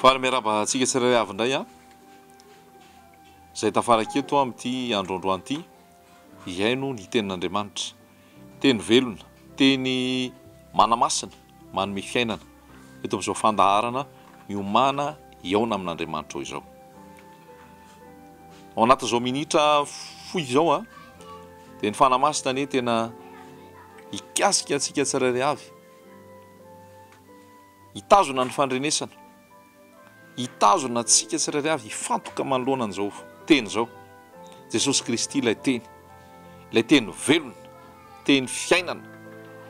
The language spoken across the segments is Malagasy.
Faly miarahaba antsika tsirairay avy indray an, izay tafaraka eto amin'ity andro androany ity hihaino ny tenin'Andriamanitra. Teny velona, teny manamasina, manome fiainana eto amin'izao fandaharana miomàna hihaona amin'Andriamanitra ao izao. Ao anatin'izao minitra fohy izao an, dia ny Fanahy Masina anie tena hikasika antsika tsirairay avy, hitazona ny fandrenesana, hitazona antsika tsirairay avy hifantoka manoloana an'izao teny izao. Jesosy Kristy ilay Teny, ilay Teny velona, Teny fiainana,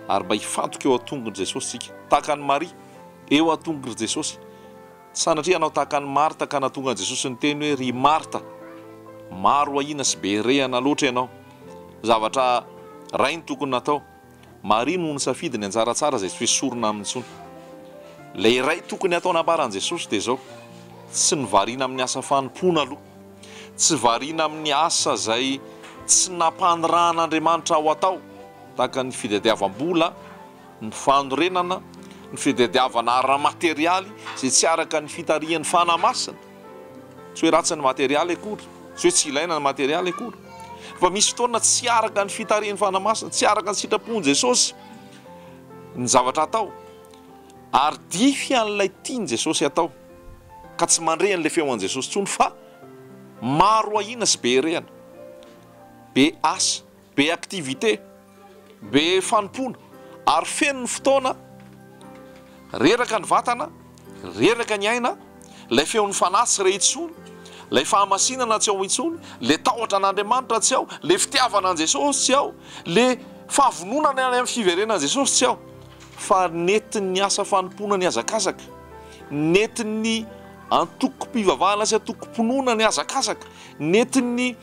ary mba hifantoka eo an-tongon'i Jesosy isika, tahaka an'i Maria, eo an-tongotr'i Jesosy. Tsy sanatria hanao tahaka an'i Marta ka nahatonga an'i Jesosy niteny hoe, Ry Marta, maro ahiana sy be rehana loatra ianao. Zavatra iray no tokony natao. Maria no nisafidy ny anjara tsara izay tsy ho esorina aminy intsony. Ilay iray tokony hatao nambaran'i Jesosy dia izao, tsy ny variana amin'ny asa fanompoana aloha, tsy variana amin'ny asa izay tsy nampanirahan'Andriamanitra ho atao, tahaka ny fitadiavam-bola, ny fanorenana, ny fitadiavana ara-materialy izay tsy araka ny fitarihan'ny Fanahy Masina. Tsy hoe ratsy ny materialy akory, tsy hoe tsy ilaina ny materialy akory, fa misy fotoana tsy araka ny fitarihan'ny Fanahy Masina, tsy araka ny sitrapon'i Jesosy ny zavatra atao, ary dify an'ilay tian'i Jesosy atao, ka tsy mandre an'ilay feo an'i Jesosy intsony fa maro ahiana sy be herehana, be asa. Be activité, be fanompoana ary feno ny fotoana, reraka ny vatana, reraka ny aina, ilay feon'ny fanahy tsy re intsony, ilay fahamasinana tsy ao intsony, ilay tahotra an'Andriamanitra tsy ao, ilay fitiavana an'i Jesosy tsy ao, ilay fahavononana any amin'ny fiverenan'i Jesosy tsy ao, fa nentin'ny asa fanompoana nihazakazaka, nentin'ny antokom-pivavahana sy antokom-pinoana nihazakazaka, nentin'ny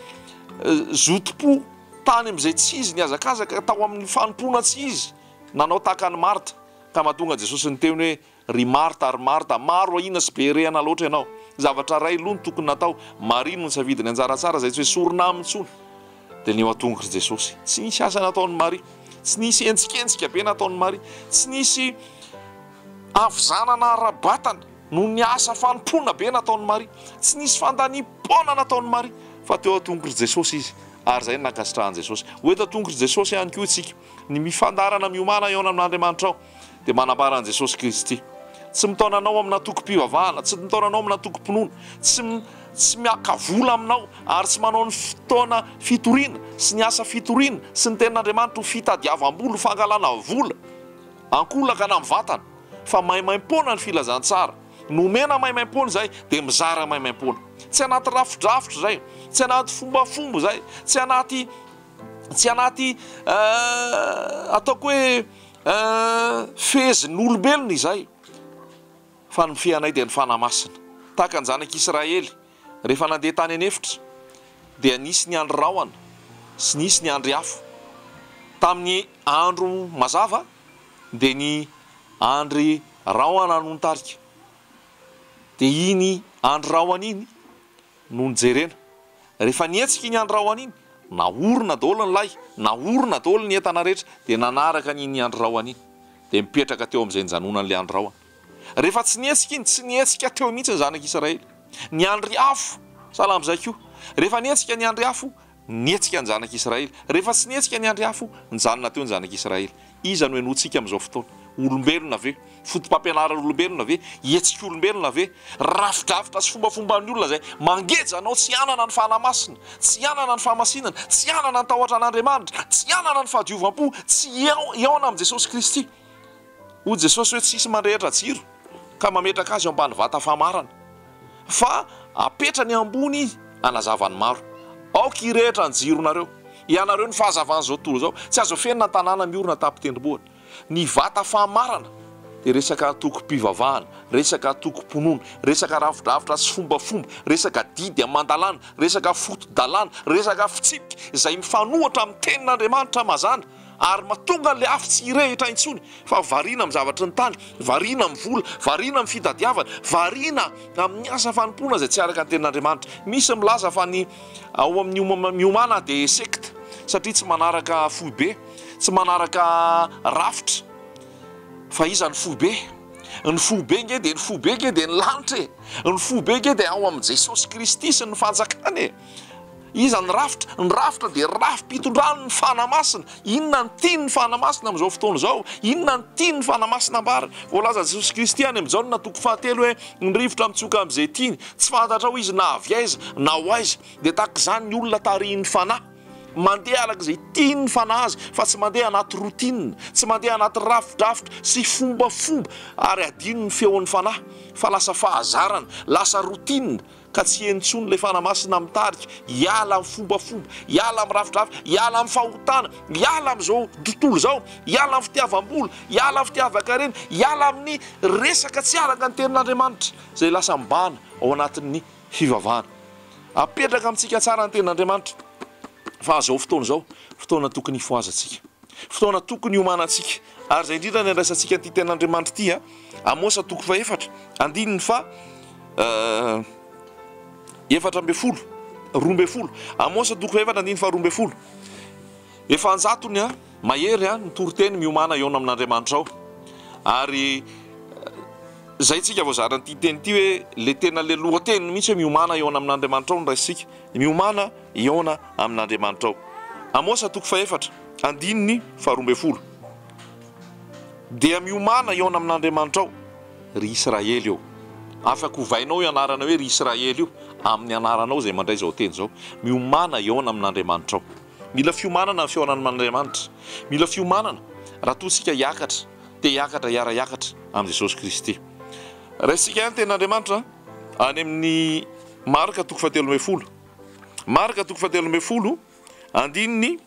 zotom-po tany amin'izay tsy izy, nihazakazaka tao amin'ny fanompoana tsy izy, nanao tahaka an'i Marta, ka mahatonga an'i Jesosy niteny hoe, Ry Marta, ry Marta, maro ahiana sy be rehana loatra ianao. Zavatra iray loha no tokony natao, Maria no nisafidy ny anjara tsara izay tsy hoesorina aminy intsony. Dia ny eo an-tongotr'i Jesosy. Tsy nisy asa nataon'i Maria, tsy nisy henjikenjika be nataon'i Maria, tsy nisy havizanana ara-batana. Noho ny asa fanompoana be nataon'i Maria. Tsy nisy fandaniam-poana nataon'i Maria, fa teo an-tongotr'i Jesosy izy, ary izay no nankasitrahan'i Jesosy. Ho eto an-tongotr'i Jesosy ihany koa isika. Ny mifandaharana miomàna hihaona amin'Andriamanitrao, dia manambara an'i Jesosy Kristy. Tsy mitaona anao amina antokom-pivavahana, tsy mitaona anao amina antokom-pinoana, tsy tsy maka vola aminao, ary tsy manao ny fotoana fitoriana sy ny asa fitoriana sy ny tenin'Andriamanitra ho fitadiavam-bola, ho fangalana vola ankolaka na mivantana. fa maimaimpoana ny filazantsara, nomena maimaimpoana izay dia mizara maimaimpoana, tsy anaty rafidrafitra izay, tsy anaty fombafomba izay, tsy anaty tsy anaty ataoko hoe fehezin'olombelona izay fa ny mifehy anay dia ny Fanahy Masina, tahaka ny zanak'Israely rehefa nandeha tany an'efitra dia nisy ny andry rahona sy nisy ny andry afo, tamin'ny andro mazava dia ny andry rahona no nitarika, dia iny andry rahona iny no nijerena, rehefa nihetsika iny andry rahona iny, nahorona daholo ny lay, nahorona daholo ny entana rehetra, dia nanaraka an'iny andry rahona iny, dia mipetraka teo amin'izay nijanonan'ilay andry rahona. Rehefa tsy nihetsika iny, tsy nihetsika teo mihitsy ny zanak'Israely. Ny andry afo, sahala amin'izay koa, rehefa nihetsika ny andry afo, Nihetsika ny zanak'Israely. Rehefa tsy nihetsika ny andry afo, nijanona teo ny zanak'Israely. Iza no henointsika amin'izao fotoana? Olombelona ve? Fotopampianaran'olombelona ve? Hetsik'olombelona ve? Rafidrafitra sy fombafomban'ny olona izay mangeja anao tsy hanana ny Fanahy Masina, tsy hanana ny fahamasinana, tsy hanana ny tahotra an'Andriamanitra, tsy hanana ny fahadiovam-po, tsy hihaona amin'i Jesosy Kristy. Hoy Jesosy hoe tsisy mandrehitra jiro ka mametraka azy eo ambany vata famarana, fa apetrany ambony hanazava ny maro. Aoka hirehitra ny jironareo. Ianareo no fahazavan'izao tontolo izao. Tsy azo afenina ny tanàna miorina tampon-tendrombohitra. Ny vata famarana dia resaka antokom-pivavahana, resaka antokom-pinoana, resaka rafidrafitra sy fombafomba, resaka didy aman-dalàna, resaka foto-dalàna, resaka fitsipika izay mifanohitra amin'ny tenin'Andriamanitra mazàna. Ary mahatonga an'ilay afo tsy hirehitra intsony fa variana amin'ny zavatry ny tany, variana amin'ny vola, variana amin'ny fitadiavana, variana amin'ny asa fanompoana izay tsy araka ny tenin'Andriamanitra. Misy milaza fa ny ao amin'ny Miomana dia secte satria tsy manaraka foibe, tsy manaraka rafitra. Fa iza ny foibe? Ny foibe ange dia ny foibe ange dia ny lanitra e! Ny foibe ange dia ao amin'i Jesosy Kristy sy ny fanjakany e! Iza ny rafitra? Ny rafitra dia rafi-pitondran'ny Fanahy Masina. Inona no tian'ny Fanahy Masina amin'izao fotoana izao? Inona no tian'ny Fanahy Masina ambara? Voalazan'i Jesosy Kristy any amin'i Jaona toko fahatelo hoe, Ny rivotra mitsoka amin'izay tiany, tsy fantatrao izy na avy aiza na ho aiza. Dia tahaka izany ny olona tarihin'ny Fanahy. Mandeha araka izay tian'ny Fanahy azy fa tsy mandeha anaty routine, tsy mandeha anaty rafidrafitra sy fombafomba ary adino ny feon'ny Fanahy fa lasa fahazarana, lasa routine. Ka tsy heno intsony ilay Fanahy Masina mitarika, hiala amin'ny fombafomba, hiala amin'ny rafidrafitra, hiala amin'ny fahotana, hiala amin'izao tontolo izao, hiala amin'ny fitiavam-bola, hiala amin'ny fitiavan-karena, hiala amin'ny resaka tsy araka ny Tenin'Andriamanitra, izay lasa mibahana ao anatin'ny fivavahana. Apetraka amintsika tsara ny Tenin'Andriamanitra fa izao fotoana izao, fotoana tokony hifohazantsika, fotoana tokony hiomanantsika, ary izay indrindra ny andraisantsika an'ity Tenin'Andriamanitra ity, Amosa toko fahefatra, andininy faha 14, 12. Amosa toko fahefatra, andininy faha 12. Efa an-jatony a, mahery a, ny toriteny miomàna hihaona amin'Andriamanitra ao. Ary izay tsika vao zara an'ity teny ity hoe le tena le lohateny mihitsy hoe miomàna hihaona amin'Andriamanitra ao no raisintsika. Miomàna hihaona amin'Andriamanitra ao. Amosa toko fahefatra, andininy faha 12. Dia miomàna hihaona amin'Andriamanitrao, ry Israely ô. Afaka ovainao io anarana hoe ry Israely io amin'ny anaranao izay mandray izao teny izao. Miomàna hihaona amin'Andriamanitrao. Mila fiomanana ny fihaonana amin'Andriamanitra. Mila fiomanana raha toa isika hiakatra, te hiakatra, hiara-hiakatra amin'i Jesosy Kristy. Raisintsika ihany ny tenin'Andriamanitra any amin'ny Marka toko fahatelo ambin'ny folo. Marka toko fahatelo ambin'ny folo, andininy.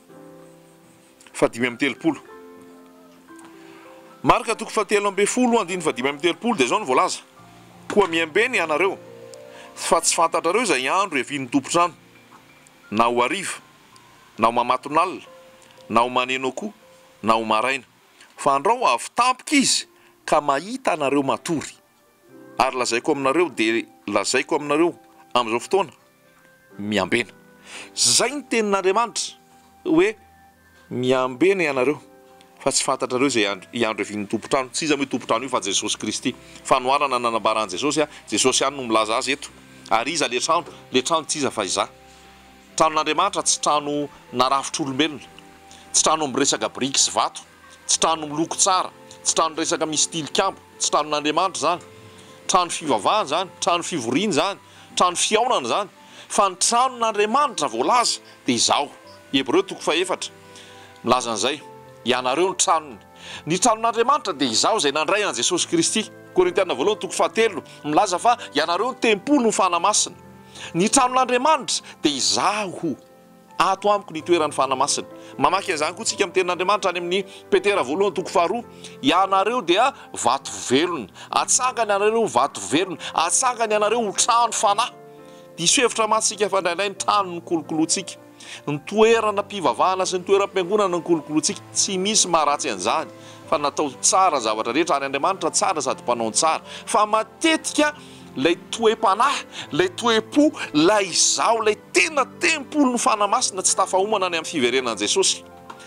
Fahadimy amby telopolo. Marka toko fahatelo ambin'ny folo andininy fahadimy amby telopolo dia izao no voalaza, Koa miambena ianareo, fa tsy fantatrareo izay andro hiavian'ny tompon-trano, na ho hariva, na ho mamatonalina, na ho maneno akoho, na ho maraina. Fa andrao avy tampoka izy ka mahita anareo matory. Ary lazaiko aminareo, dia lazaiko aminareo amin'izao fotoana, miambena. Izay ny tenin'Andriamanitra hoe miambena ianareo fa tsy fantatrareo izay andro hiandro hiavian'ny tompon-trano. Tsy iza moa io tompon-trano io fa Jesosy Kristy. Fanoharana nanambaran'i Jesosy, Jesosy ihany no milaza azy eto. Ary iza le trano? Le trano tsy iza fa izaho. Tranon'Andriamanitra tsy trano narafitr'olombelona. Tsy trano miresaka biriky sy vato. Tsy trano miloko tsara, tsy trano resaka misy tilikambo, tsy tranon'Andriamanitra izany. Trano fivavahana izany, trano fivoriana izany, trano fihaonana izany. Fa ny tranon'Andriamanitra voalaza dia izao, Hebreo toko fahefatra milaza an'izay, Ianareo no tranony. Ny tranon'Andriamanitra dia izaho izay nandray an'i Jesosy Kristy. Korintiana voalohany toko fahatelo milaza fa ianareo no tempolin'ny Fanahy Masina. Ny tranon'Andriamanitra dia izaho. Ato amiko ny itoeran'ny Fanahy Masina. Mamaky an'izany koa tsika amin'ny Tenin'Andriamanitra any amin'ny Petera voalohany toko faharoa, Ianareo dia vato velona. Atsangany ianareo ho vato velona. Atsangany ianareo ho trano fanahy. Diso hevitra mantsy isika fa indraindray ny trano no kolokolointsika. Ny toerana mpivavahana sy ny toeram-piangonana no kolokolointsika. Tsy misy maharatsy an'izany fa natao tsara ny zavatra rehetra ary Andriamanitra tsara sady mpanao ny tsara. Fa matetika Ilay toe-panahy, ilay toe-po, ilay izaho, ilay tena tempolin'ny Fanahy Masina tsy tafahomana ny amin'ny fiverenan'i Jesosy,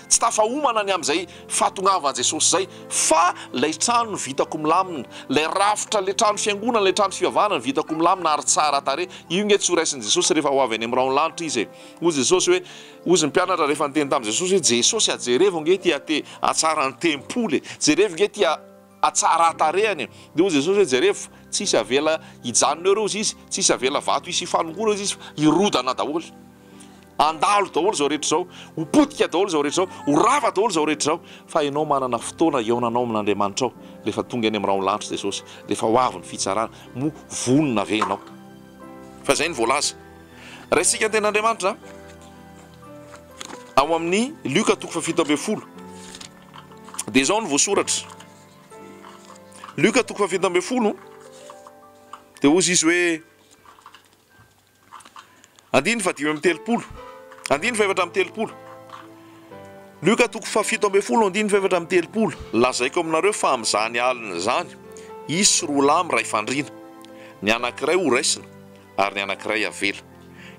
tsy tafahomana ny amin'izay fahatongavan'i Jesosy izay, fa ilay trano no vitako milamina, ilay rafitra, ilay trano fiangonana, ilay trano fivavahana no vitako milamina ary tsara tarehy. Io nge tsy ho raisin'i Jesosy rehefa ho avy any amin'ny rahon'ny lanitra Izy e. Hoy Jesosy hoe, hozy ny mpianatra rehefa niteny tamin'i Jesosy hoe, Jesosy a, jerevo ange ity hatsaran'ny tempoly e, jerevo nge ity hatsaran-tarehany e! Dia hoy Jesosy hoe, Jerevo, tsy hisy avela hijanona eo ireo hozy izy, tsy hisy avela vato hisy hifanongoana hozy izy, fa hirodana daholo. Handalo daholo izao rehetra izao, ho potika daholo izao rehetra izao, ho rava daholo izao rehetra izao. Fa ianao manana fotoana hihaonanao amin'Andriamanitrao, rehefa tonga eny amin'ny rahon'ny lanitra Jesosy, rehefa ho avy ny fitsarana, moa vonona ve ianao? Fa izay no voalaza. Raisintsika ny tenin'Andriamanitra ao amin'ny Lioka toko faha-17. Dia izao no voasoratra. Lioka toko faha-17, dia hozy izy hoe, andininy faha-35, andininy faha-34. Lioka toko faha-17, andininy faha-34. Lazaiko aminareo fa amin'izany alina izany, hisy roa lahy miray fandriana, ny anankiray horaisina, ary ny anankiray havela.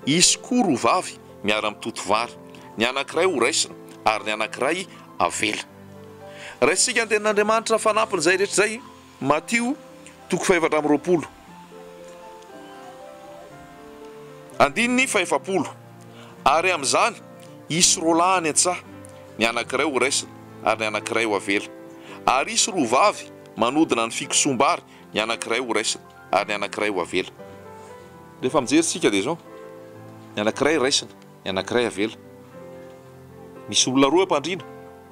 Hisy koa roa vavy miara-mitoto vary, ny anankiray horaisina, ary ny anankiray avela. Raisintsika ny Tenin'Andriamanitra fanampin'izay rehetra izay. Matio toko fahefatra amby 20. Andininy fahefapolo. Ary amin'izany, hisy roalahy any an-tsaha, ny anankiray ho raisina, ary ny anankiray ho avela. Ary hisy roa vavy manodina ny fikosoham-bary, ny anankiray ho raisina, ary ny anankiray ho avela. Rehefa mijery isika dia izao, ny anankiray raisina, ny anankiray avela. Misy olona roa eo am-pandriana,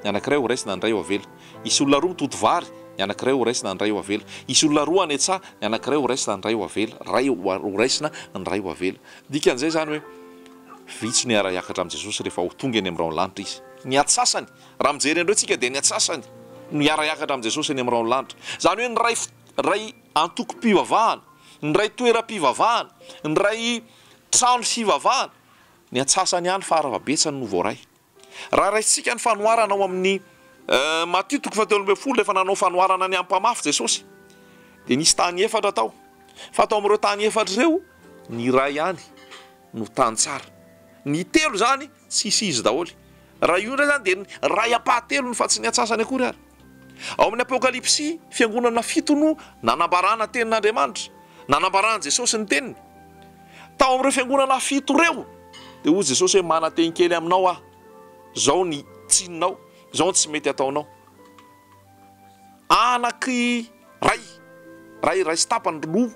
ny anankiray ho raisina, ny iray ho avela. Hisy olona roa mitoto vary, ny anankiray ho raisina, ny iray ho avela. Hisy olona roa any an-tsaha, ny anankiray ho raisina, ny iray ho avela. Iray ho raisina, ny iray ho avela. Dikan'izay izany hoe, vitsy no hiara-hiakatra amin'i Jesosy rehefa ho tonga eny amin'ny rahon'ny lanitra Izy. Ny antsasany, raha mijery an'ireo tsika dia ny antsasany no hiara-hiakatra amin'i Jesosy eny amin'ny rahon'ny lanitra. Izany hoe ny iray, iray antokom-pivavahana, ny iray toeram-pivavahana, ny iray trano fivavahana, ny antsasany ihany fara-fahabetsany no voaray. Raha raisintsika ny fanoharana ao amin'ny Matio toko fahatelo ambin'ny folo, rehefa nanao fanoharana ny amin'ny mpamafy Jesosy, dia nisy tany efatra tao. Fa tao amin'ireo tany efatra ireo, ny iray ihany no tany tsara. Ny telo izany tsisy izy daholo. Raha io indray izany dia ny iray ampahatelony fa tsy ny antsasany akory ary. Ao amin'ny Apokalypsy, fiangonana fito no nanambarana tenin'Andriamanitra, nanambaran'i Jesosy ny teniny. Tao amin'ireo fiangonana fito ireo, dia hoy Jesosy hoe, Manan-teny kely aminao aho, izao ny tsininao, izao ny tsy mety ataonao. Anankiray, iray, iray sy tapany, roa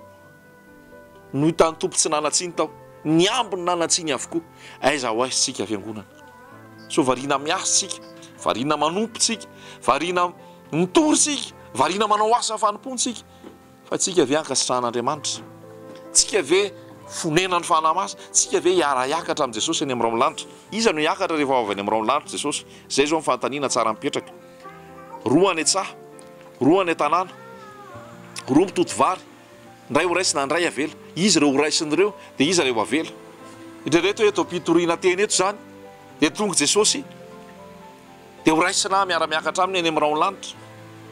no hitan'ny Tompo tsy nanan-tsiny tao. Ny ambiny nanan-tsiny avokoa. Aiza ho aiza isika fiangonana? Sao variana miasa isika, variana manompo isika, variana mitory isika, variana manao asa fanompoana isika. Fa tsika ve ankasitrahan'Andriamanitra? Tsika ve fonenan'ny Fanahy Masina? Tsika ve hiara-hiakatra amin'i Jesosy any amin'ny rahon'ny lanitra? Iza no hiakatra rehefa ho avy any amin'ny rahon'ny lanitra Jesosy? Izay izao ny fanontaniana tsara mipetraka. Roa any an-tsaha, roa any an-tanàna, roa mitoto vary, ny iray horaisina, ny iray avela. Iza ireo horaisina ireo? Dia iza ilay ho avela? Eritrereto hoe eto am-pitoriana teny eto izany, dia tonga Jesosy, dia horaisina aho miara-miakatra aminy any amin'ny rahon'ny lanitra.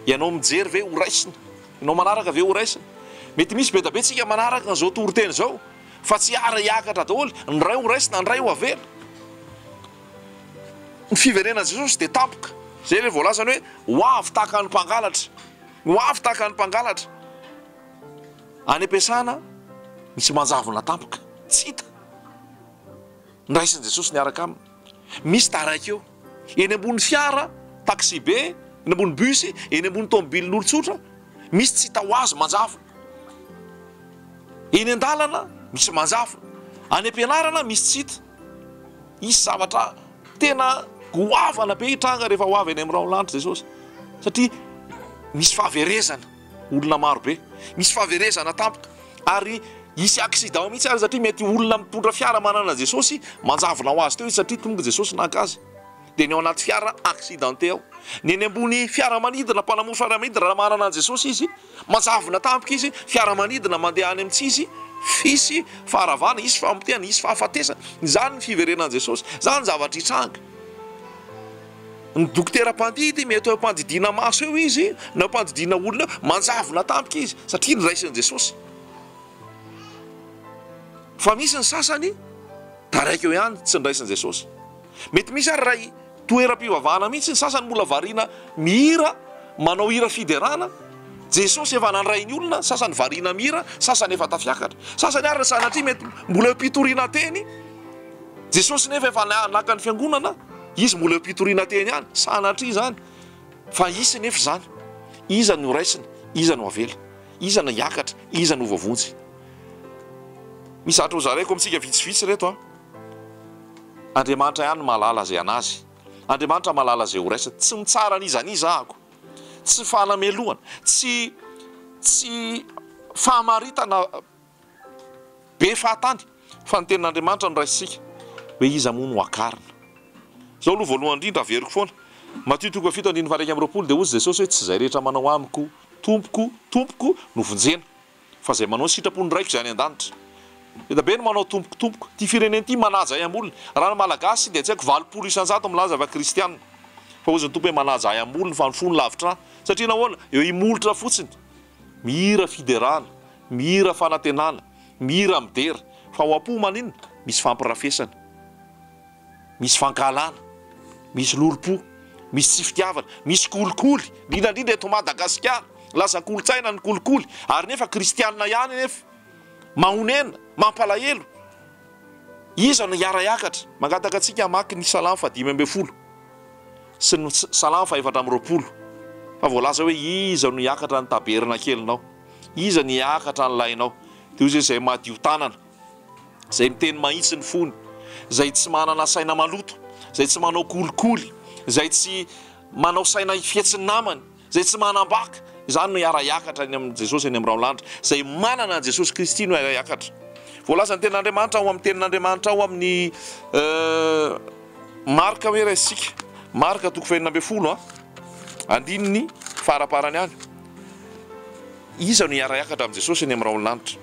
Ianao mijery ve horaisina? Ianao manaraka ve horaisina? Mety misy be da be tsika manaraka an'izao toriteny izao fa tsy hiara hiakatra daholo, ny iray horaisina, ny iray ho avela. Ny fiverenan'i Jesosy dia tampoka. Izay ilay voalazany hoe ho avy tahaka ny mpangalatra. Ho avy tahaka ny mpangalatra. Any am-piasana misy manjavona tampoka, tsy hita. Noraisin'i Jesosy niaraka aminy. Misy taraiky eo. Eny ambony fiara, taxi-be, eny ambony bus, eny ambony tomobilin'olon-tsotra, misy tsy hita ho azy manjavona. Eny an-dalana, misy manjavona. Any am-pianarana, misy tsy hita. Hisy zavatra tena goavana be hitranga rehefa ho avy any amin'ny rahona lanitra Jesosy. Satria misy fahaverezana olona maro be. Misy fahaverezana tampoka. Ary hisy accident mihitsy ary satria mety olona mitondra fiara manana Jesosy manjavona ho azy teo izy satria tonga Jesosy naka azy. Dia ny ao anaty fiara accidenté ao. Ny eny ambony fiaramanidina, mpanamory fiaramanidina raha manana an'i Jesosy izy, manjavona tampoka izy, fiaramanidina mandeha any amin'ny tsisy, hisy faharavana, hisy famotehana, hisy fahafatesana. Izany ny fiverenan'i Jesosy. Izany zavatra hitranga. Ny dokotera mpandidy, mety eo am-pandidiana maso eo izy, na eo am-pandidiana olona eo, manjavona tampoka izy, satria noraisin'i Jesosy. Fa misy ny sasany, taraiky eo ihany, tsy noraisin'i Jesosy. Mety misy ary iray toeram-pivavahana mihitsy, ny sasany mbola variana mihira, manao hira fiderana, Jesosy efa nandray ny olona, sasany variana mihira, sasany efa tafiakatra. Sasany ary sanatria mety mbola eo am-pitoriana teny, Jesosy nefa efa naka ny fiangonana, izy mbola eo am-pitoriana teny ihany, sanatria izany. Fa hisy nefa izany, iza no horaisina, iza no havela, iza no hiakatra, iza no ho voavonjy. Misy zavatra hozaraiko amintsika vitsivitsy ireto an. Andriamanitra ihany no mahalala izay an'azy. Andriamanitra mahalala izay horaisina. Tsy mitsara an'iza n'iza ahako. Tsy fanamelohana, tsy tsy fahamaritana be fahatany fa ny tenin'Andriamanitra no raisintsika hoe iza moa no hakarina. Izao aloha voalohany indrindra averiko foana, Matio toko fahafito andininy faha 21 dia hozy Jesosy hoe tsy izay rehetra manao amiko Tompoko, Tompoko no vonjena fa izay manao ny sitrapon'ny Raiko izay any an-danitra. Be dia be no manao Tompoko, Tompoko. Ity firenena ity manaja ahy am-bolony. Raha ny Malagasy dia tsy haiko 80% milaza fa kristiana. Fa hozy ny Tompo hoe manaja ahy am-bolony fa ny fony lavitra ahy. Satria nahoana? Eo imolotra fotsiny. Mihira fiderana. Mihira fanantenana, mihira midera, fa ao am-po maninona? Misy fampirafesana, misy fankahalana, misy lolompo, misy tsy fitiavana, misy kolikoly, indrindra indrindra eto Madagasikara. Lasa kolontsaina ny kolikoly ary nefa kristianina ihany nefa. Mahonena, mampalahelo. Iza no hiara-hiakatra? Mangataka antsika hamaky ny Salamo faha-15 sy ny Salamo faha-24 fa voalaza hoe iza no hiakatra ny tabernakelinao? Iza no hiakatra ny lainao? Dia hoy izy hoe izay madio tanana, izay miteny mahitsy ny fony, izay tsy manana saina maloto, izay tsy manao kolikoly, izay tsy manao saina hifetsy ny namany, Izay tsy manambaka, izany no hiara-hiakatra any amin'i Jesosy any amin'ny rahon-lanitra. Izay manana an'i Jesosy Kristy no hiara-hiakatra. Voalazan'ny Tenin'Andriamanitra ao amin'ny Tenin'Andriamanitra ao amin'ny Marka hoe raisintsika. Marka toko fahenina ambin'ny folo, andininy faraparany any. Iza no hiara-hiakatra amin'i Jesosy any amin'ny rahon-lanitra?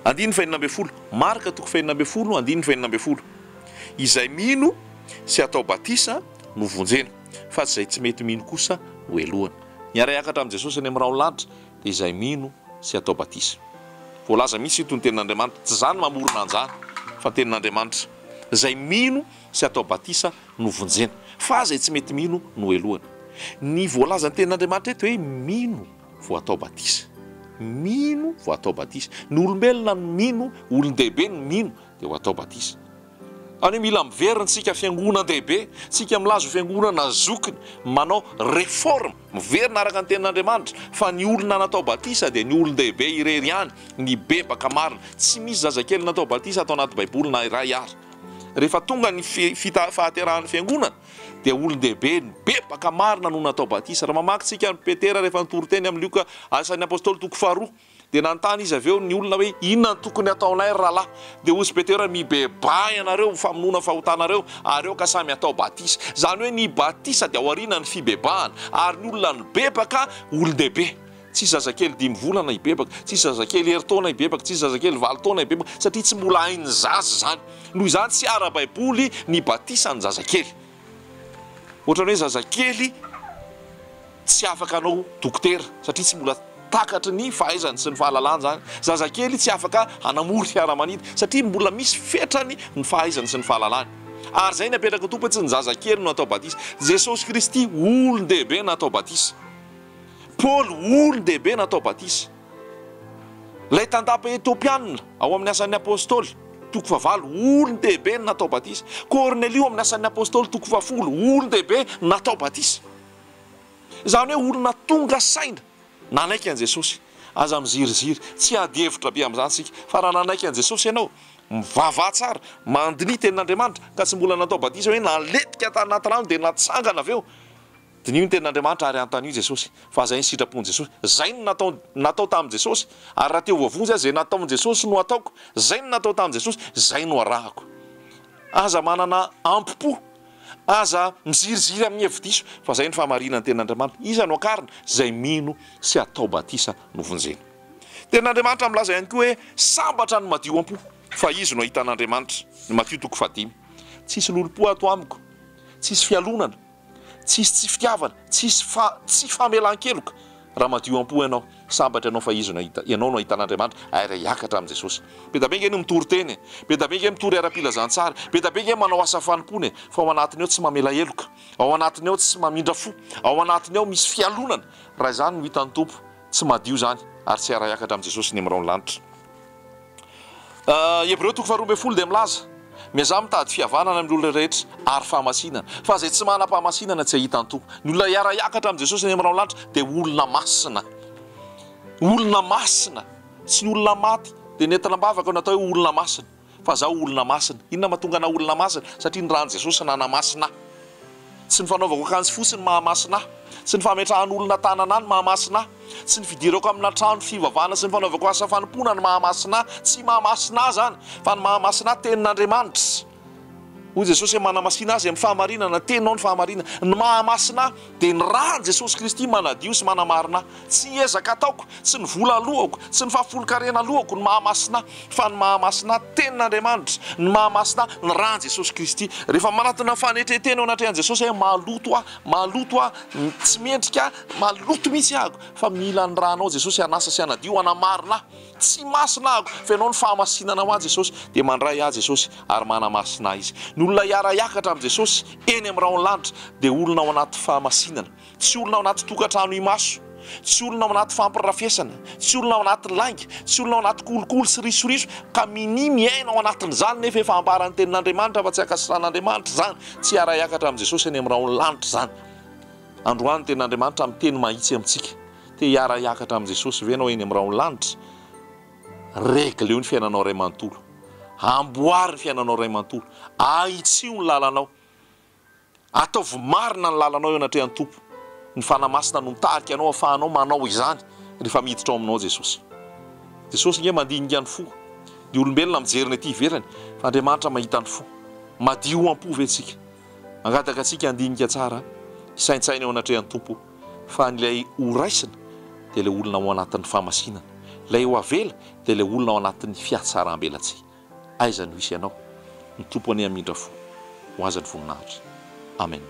Andininy fahenina ambin'ny folo, Marka toko fahenina ambin'ny folo, andininy fahenina ambin'ny folo. Izay mino sy atao batisa no vonjena, fa tsy izay tsy mety mino kosa no helohina. Niara-hiakatra amin'i Jesosy any amin'ny rahon'ny lanitra dia izay mino sy atao batisa. Voalaza mihitsy ito ny tenin'Andriamanitra, tsy izaho no mamorona an'izany fa ny tenin'Andriamanitra. Izay mino sy atao batisa no vonjena, fa izay tsy mety mino no helohina. Ny voalazan'ny tenin'Andriamanitra eto hoe mino vao atao batisa. Mino vao atao batisa. Ny olombelona no mino, olon-dehibe no mino dia ho atao batisa. Any hoe mila miverina tsika fiangonan-dehibe, tsika milaza ho fiangonana zokiny, manao réforme, miverina araka ny tenin'Andriamanitra, fa ny olona natao batisa dia ny olon-dehibe irery ihany, nibebaka marina. Tsy misy zazakely natao batisa ato anaty baiboly na iray ary. Rehefa tonga ny fahaterahan'ny fiangonana dia olon-dehibe nibebaka marina no natao batisa. Raha mamaky tsika an'i Petera rehefa nitory teny amin'i Lioka Asan'ny Apostoly toko faharoa, Dia nanontany izy avy eo ny olona hoe, Inona no tokony hataonay, ry rahalahy? Dia hozy Petera hoe, Mibebaha ianareo ho famonoana fahotanareo, ary aoka samy hatao batisa. Izany hoe ny batisa dia aorianan'ny fibebahana, ary ny olona nibebaka olon-dehibe. Tsisy zazakely dimy volana hibebaka, tsisy zazakely herintaona hibebaka, tsisy zazakely valo taona hibebaka, satria tsy mbola hain'ny zaza izany. Noho izany tsy ara-baiboly ny batisan'ny zazakely. Ohatran'ny hoe zazakely tsy afaka hanao dokotera satria tsy mbola takatry ny fahaizany sy ny fahalalany izany. Zazakely tsy afaka hanamory fiaramanidina satria mbola misy fetrany ny fahaizany sy ny fahalalany. Ary izay ny apetraky ny Tompo hoe tsy ny zazakely no atao batisa. Jesosy Kristy olon-dehibe natao batisa. Paoly olon-dehibe natao batisa. Ilay tandapa Etiopiana ao amin'ny Asan'ny Apostoly, toko fahavalo, olon-dehibe no natao batisa. Kornelio amin'ny Asan'ny Apostoly, toko fahafolo, olon-dehibe natao batisa. Izany hoe olona tonga saina nanaiky an'i Jesosy. Aza miziriziry, tsy hiady hevitra be amin'izany isika, fa raha nanaiky an'i Jesosy ianao, mivavaha tsara, mandiniha tenin'Andriamanitra, ka tsy mbola natao batisa hoe naletika tanaty rano dia natsangana avy eo. Diniho ny tenin'Andriamanitra ary anontanio Jesosy fa zay ny sitrapon'i Jesosy. Zay no natao natao tamin'i Jesosy ary raha te ho voavonjy aho zay nataon'i Jesosy no ataoko. Zay no natao tamin'i Jesosy, zay no arahako. Aza manana ampo-po, aza miziriziry amin'ny hevi-diso fa zay no fahamarinan'ny tenin'Andriamanitra. Iza no akarina? Zay mino sy atao batisa no vonjena. Tenin'Andriamanitra milaza ihany koa hoe sambatra ny madio am-po fa izy no hahita an'Andriamanitra. Ny Matio toko fahadimy. Tsisy lolompo ato amiko, tsisy fialonana. Tsisy tsy fitiavana, tsisy fa tsy famelan-keloka. Raha madio am-po ianao, sambatra ianao fa izy no hahita, ianao no hahita an'Andriamanitra ary hiakatra amin'i Jesosy. Be dia be ange ny mitory teny e, be dia be ange mitory ara-pilazantsara, be dia be ange manao asa fanompoana e, fa ao anatiny ao tsy mamela heloka, ao anatiny ao tsy mamindra fo, ao anatiny ao misy fialonana. Raha izany no hitan'ny Tompo, tsy madio izany ary tsy hiara-hiakatra amin'i Jesosy ny amin'ny rahon'ny lanitra. Hebreo toko faharoa ambin'ny folo dia milaza, Miezaha mitady fihavanana amin'ny olona rehetra ary fahamasinana, fa izay tsy manam-pahamasinana tsy hahita ny Tompo. Ny olona hiara-hiakatra amin'i Jesosy any amin'ny rahon-lanitra dia olona masina. Olona masina. Tsy ny olona maty dia nentina am-bavaka no atao hoe olona masina, fa izaho olona masina. Inona mahatonga anà olona masina? Satria ny ran'i Jesosy nanamasina ahy. Tsy ny fanaovako akanjo fotsy no mahamasina ahy. Tsy ny fametrahan'olona tanana ahy no mahamasina ahy. Tsy ny fidirako amina trano fivavahana sy ny fanaovako asa fanompoana no mahamasina ahy. Tsy mahamasina ahy izany, fa ny mahamasina ahy tenin'Andriamanitra. Hoy Jesosy hoe manamasina azy amin'ny fahamarinana, teninao ny fahamarinana. Ny mahamasina ahy dia ny ran'i Jesosy Kristy manadio sy manamarina ahy. Tsy ny ezaka ataoko, tsy ny vola aloako, tsy ny fahafolonkarena aloako no mahamasina ahy, fa ny mahamasina ahy Tenin'Andriamanitra, ny mahamasina ahy ny ran'i Jesosy Kristy. Rehefa manatona fanetren-tena eo anatrehan'i Jesosy aho, maloto aho, maloto aho, tsy mendrika aho, maloto mihitsy aho, fa mila ny ranao Jesosy hanasa sy hanadio, hanamarina ahy. Tsy masina aho, fa Ianao no fahamasinana ho ahy Jesosy, dia mandray ahy Jesosy ary manamasina ahy Izy. Ny olona hiara-hiakatra amin'i Jesosy eny amin'ny rahon'ny lanitra dia olona ao anaty fahamasinana. Tsy olona ao anaty tokantrano imaso. Tsy olona ao anaty fampirafesana, tsy olona ao anaty lainga, tsy olona ao anaty kolikoly sy risoriso ka minia miaina ao anatin'izany nefa efa ambaran'ny tenin'Andriamanitra fa tsy ankasitrahan'Andriamanitra izany, tsy hiara-hiakatra amin'i Jesosy any amin'ny rahon'ny lanitra izany. Androany ny tenin'Andriamanitra miteny mahitsy amintsika. Te hiara-hiakatra amin'i Jesosy ve ianao eny amin'ny rahon'ny lanitra? Regleo ny fiainanao iray manontolo. Amboary ny fiainanao iray manontolo. Ahitsio ny lalanao. Ataovy marina ny lalanao eo anatrehan'ny Tompo. Ny Fanahy Masina no mitarika anao ahafahanao manao izany rehefa miditra ao aminao Jesosy. Jesosy ange mandinika ny fo. Ny olombelona mijery ny aty ivelany, fa Andriamanitra mahita ny fo. Madio am-po ve tsika? Mangataka antsika handinika tsara, hisaintsaina eo anatrehan'ny Tompo, fa ny ilay ho raisina dia ilay olona ao anatin'ny fahamasinana. Ilay ho avela dia ilay olona ao anatin'ny fihatsaram-belatsihy. Aiza no hisy anao? Ny Tompo anie hamindra fo. Ho Azy ny voninahitra. Amen.